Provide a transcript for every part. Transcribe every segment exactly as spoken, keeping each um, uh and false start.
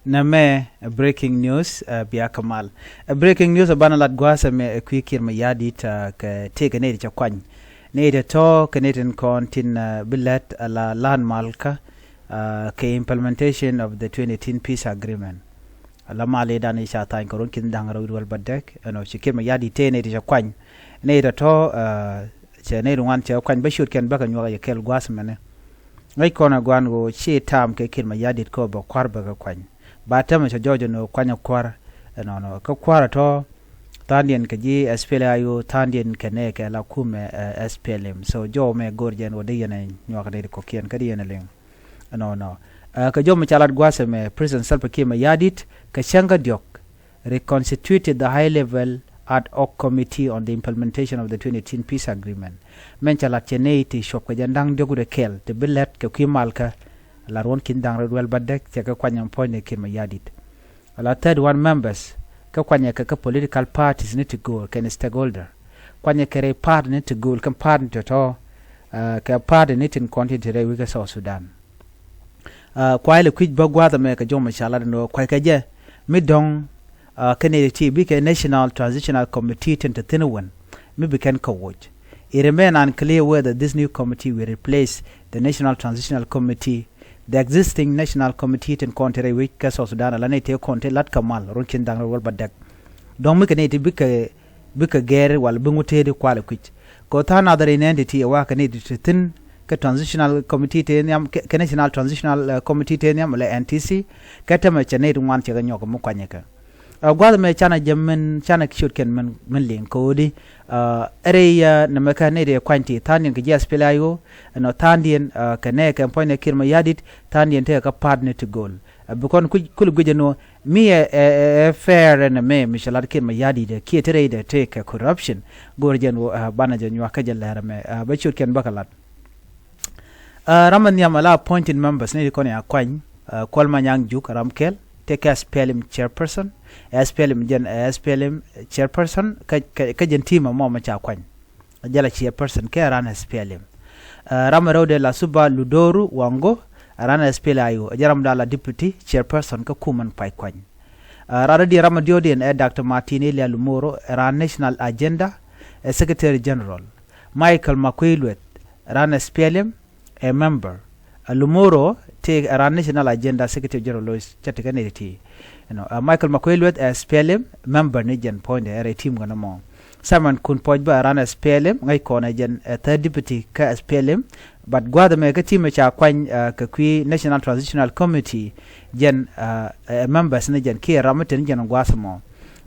Nɛmɛ breaking news, ɛ, bia kɛ mal. Ɛ, breaking news ɛ banɛ lat gua̱a̱th ɛmɛ ɛ kui̱ Kiir Mayardit, ɛ, kɛ tëëkɛ nɛy ti cɛ kuany. Nɛy ti tɔ̱ kɛ nɛy tin kɔn tin, ɛ, bi lät ala la̱a̱n malkä, ɛ, kɛ implementation of the twenty eighteen peace agreement. Ala mal i̱ dan i̱ ca tha̱a̱ny kɛ ruɔ̱n ki̱n da̱ŋ rɛw wi̱cdɛ wäl bädäk ɛnɔ ci Kiir Mayardit tëë nɛy ti cɛ kuany. Nɛy ti tɔ̱, ɛ, cɛ nɛy ti ŋuan cɛ kuany bä ciötkiɛn bäkɛ nyuak ɛ yɛ kɛl gua̱a̱th ɛmɛnɛ. Ŋäc kɔn ɛ gua̱a̱n ɣöö ci ta̱a̱m kɛ Kiir Mayardit kä bɛ kua̱r bɛ kɛ kuany. Ba tämɛ cɛ jɔɔc ɛn ɣöö kuany ɛ kua̱r ɛnɔnɔ. Kä kua̱r ɛ tɔ̱ tha̱a̱ŋdiɛn kɛ ji̱ S P L A I O, tha̱a̱ŋdiɛn kɛ nɛɛkɛ la kumɛ, ɛ, S P L M. So jɔw mɛ go̱o̱r jɛn ɣöö dee yɛn ɛ nyuak nɛy ti kɔ̱kiɛn kä dee yɛn ɛ liŋ ɛnɔnɔ. Ɛ, kɛ jɔw mɛ ca lat gua̱a̱th ɛmɛ President Salva Kiir Mayardit kɛ cäŋ kä diɔ̱k reconstituted the high level ad hoc committee on the implementation of the twenty eighteen peace agreement. Mɛn ca lat cɛ nɛy ti cuɔp kɛ jɛn da̱ŋ diɔ̱k wi̱cdɛ kɛl ti bi lät kɛ kui̱ malkä. La ruɔ̱n ki̱n da̱ŋ rɛw wi̱cdɛ wäl bädäk cɛ kɛ kuany ɛn puɔ̱nydɛ Kiir Mayardit. La thirty-one members kä kuanyɛ kɛ kä political parties ni ti gööl kɛn stakeholder. Kuanyɛ kɛ rɛy party ni ti gööl kɛn party ni tɔ̱tɔ̱, ɛ, kɛ party ni tin kɔn tin te rɛy wi̱i̱ kä South Sudan. Ɛ, kuay lɛ kui̱c bä gua̱a̱th ɛmɛ kɛ jɔw mɛ ca lat ɛn ɣöö kuay kɛ jɛ mi dɔ̱ŋ, ɛ, kɛ nɛy ti bikɛ National Transitional Committee tin te thi̱n wän mi bi kɛn kɛ woc. It remain unclear whether this new committee will replace the National Transitional Committee, the existing National Committee tin kɔn te rɛy wi̱i̱ kä South Sudan ala nɛy tëë kɔn te lat kɛ mal ruɔ̱n ki̱n da̱ŋ rɛw wi̱cdɛ wäl bädäk. Dɔ̱ŋ mi kɛ nɛy ti bikɛ bikɛ gɛr wala bi ŋut tëë di kual ɛ kui̱c. Kɛ ɣöö tha̱a̱ŋ nath rɛy nɛn ti ti ɛ wa kɛ nɛy ti te thi̱n kɛ transitional committee tëë nhiam kɛ, kɛ National Transitional, ɛ, Committee tëë nhiam ala N T C. Kɛ tämɛ cɛ nɛy ti ŋuan cɛ kɛ nyɔk mi kuanyɛ kɛ. Ɛ, gua̱th ɛmɛ canɛ jɛ min, canɛ ciötkiɛn min, min liŋ kɛ ɣöö di, ɛ, rɛy, ɛ, nɛmɛ kɛ nɛy ti ɛ kuany ti tha̱a̱ŋdiɛn kɛ ji̱ S P L A I O ɛnɔ tha̱a̱ŋdiɛn, ɛ, kɛ nɛɛkɛ puɔ̱nydɛ Kiir Mayardit tha̱a̱ŋdiɛn tekɛ kä party ni ti gööl. Ɛ, bi kɔn kui̱c, kulɛ guic ɛn ɣöö mi ɛ, ɛ, ɛ, ɛ fair ɛn ɛmɛ mi cɛ lat Kiir Mayardit ɛ kiɛ te rɛydɛ tekɛ corruption. Go̱o̱r jɛn ɣöö, ɛ, banɛ jɛ nyuak kä jɛ lɛr ɛmɛ, ɛ, bä ciötkiɛn bäkɛ lat. Ɛ, ram ɛ nhiam ala appointed members ni ti kɔn ya kuany, ɛ, Kuɔl Manyang Juk ram kɛl tekɛ S P L M chairperson, S P L M jɛn, ɛ, S P L M chairperson kä, kä, kä jɛn team ɛmɔ mɛ ca kuany. Ɛ jɛ la chairperson kɛ ran S P L M. Ɛ, ram ɛ rɛwdɛ la Suba Ludoru Wango, ɛ ran S P L A I O, ɛ jɛ ram da la deputy chairperson kä kumän pay kuany. Ɛ, ran rɛwdiɛn, ram ɛ diɔ̱ɔ̱kdiɛn ɛ Doctor Martin Elia Lumoro, ɛ ran National Agenda, ɛ Secretary General. Michael Makuei Lueth, ɛ ran S P L M, ɛ member. Ɛ Lumoro tëë ɛ ran National Agenda Secretary General, lo̱c cä tekɛ nɛy ti. You know, ɛ Michael Makuei Lueth ɛ S P L M member ni jɛn puɔ̱nydɛ ɛ rɛy team kɛn ɛmɔ. Simon Kun Puɔc bä ɛ ran S P L M, ŋäc kɔn ɛ jɛn ɛ third deputy kä S P L M. But gua̱a̱th ɛmɛ kä team ɛ ca kuany, ɛ, kɛ kui̱ National Transitional Committee jɛn, ɛ, ɛ members ni jɛn kiɛ ram mi te ni jɛn gua̱a̱th ɛmɔ.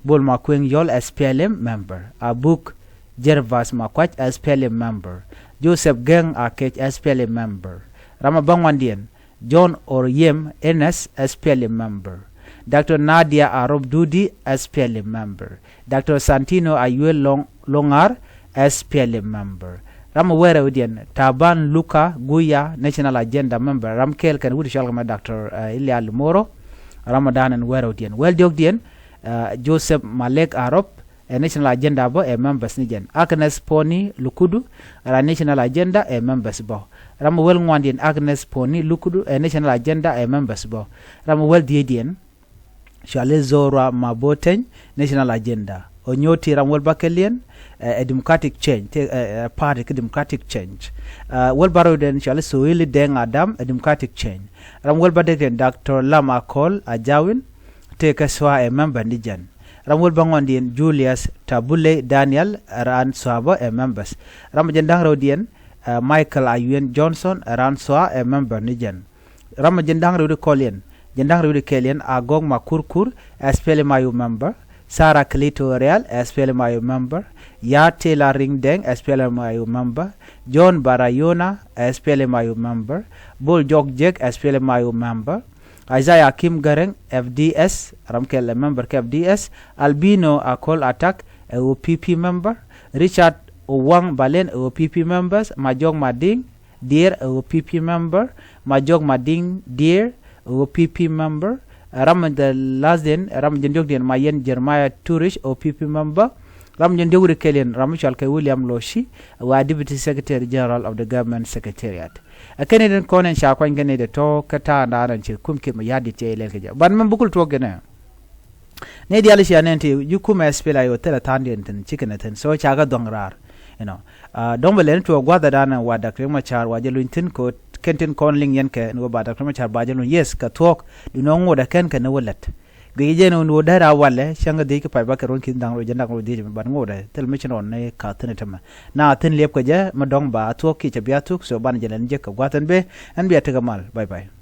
Bol Makueŋ Yɔl S P L M member. Abuk Jervas Makuac S P L M member. Joseph Geng Akec S P L M member. Ram ɛ bäŋuandiɛn John Oryem Enes S P L M member. Doctor Nadia Arop Dudi S P L M member. Doctor Santino Ayuel Long, Longar S P L M member. Ram ɛ wäl rɛwdiɛn Taban Luka Guya National Agenda member. Ram kɛl kɛn wut cɔal kɛ mɛ Doctor, ɛ, Elia Lumoro. Ram ɛ da̱a̱n ɛn wäl rɛwdiɛn. Wäl diɔ̱kdiɛn, ɛ, Joseph Malek Arop ɛ National Agenda bä ɛ members ni jɛn. Agnes Poni Lukudu ɛ ran National Agenda ɛ members bä. Ram ɛ wäl ŋuandiɛn Agnes Poni Lukudu ɛ National Agenda ɛ members bä. Ram ɛ wäl dhiecdiɛn cɔali Zorua Maboteny National Agenda. Onyoti ram wäl bäkɛliɛn, ɛ, ɛ Democratic Change, tëë, ɛ, ɛ, party kä Democratic Change. Ɛ, wäl bärɔwdiɛn cɔali Soili Deng Adam ɛ Democratic Change. Ram wäl bädäkdiɛn Doctor Lam Akol Ajawin, tëë kɛ SSOA ɛ member ni jɛn. Ram wäl bäŋuandiɛn Julius Tabuley Daniel ɛ ran SSOA bä ɛ members. Ram jɛn da̱ŋ rɛwdiɛn, ɛ, Michael Ayuen Johnson ɛ ran SSOA ɛ member ni jɛn. Ram jɛn da̱ŋ rɛwdiɛn kɔliɛn, jɛn da̱ŋ rɛwdiɛn kɛliɛn Agok Makurkur S P L M I O member. Sarah Kilito Real S P L M I O member. Ya Taylor Ring Deng S P L M I O member. John Barayona S P L M I O member. Bol Jok Jek S P L M I O member. Isaiah Akim Garang F D S, ram kɛl ɛ member kɛ F D S. Albino Akol Atak ɛ O P P member. Richard Owang Balen ɛ O P P members. Majok Mading Dier ɛ O P P member. Majok Mading Dier ɛ O P P member. Ram the last den, ram jɛn diɔ̱kdiɛn Mayen Jeremiah Turish O P P member. Ram jɛn diɔ̱k wi̱cdɛ kɛliɛn ram mi cɔal kɛ William Loshi, wa Deputy Secretary General of the Government Secretariat. Ɛ kɛn ni den kɔn in ca kuany kɛn ni de tɔ kɛ ta̱a̱ da̱a̱n ci kum kiɛ mi ya̱a̱ dit cɛ ilɛl kɛ jɛ ban mɛ bukul tuɔk gɛnɛ. Ni diali cia nɛn ti ju kum ɛ spil a yɔ thilɛ tha̱a̱n diɛn thin ci kɛn ɛ thin so ca kɛ dhɔŋ raar. You know, dɔ̱ŋ bɛ lɛn tuɔk gua̱th ɛ da̱a̱n wa dak riŋ ma ca̱r wa jɛ luny thin ko kɛn tin kɔn liŋ yɛn kɛ ni wä ba dak riŋ ma ca̱r ba jɛ luny yes kɛ thuɔk. Di nɔ ŋot ɛ kɛn kɛ ni wä lät. Guic jɛ ni wä dee ra walɛ cäŋ kɛ dhiec kɛ pay bakɛ ruɔ̱n ki̱n da̱ŋ rɔ jɛ da̱ŋ rɔ dhiec ban ŋot ɛ thil mi ci nɔn ni ka thin ɛ tämɛ. Na thin liɛp kɛ jɛ mi dɔ̱ŋ ba a thuɔk kiɛ cɛ bia thuk so ban jɛ lɛn jek kɛ gua̱th ɛn bee. Ɛn bia tekɛ mal bye bye.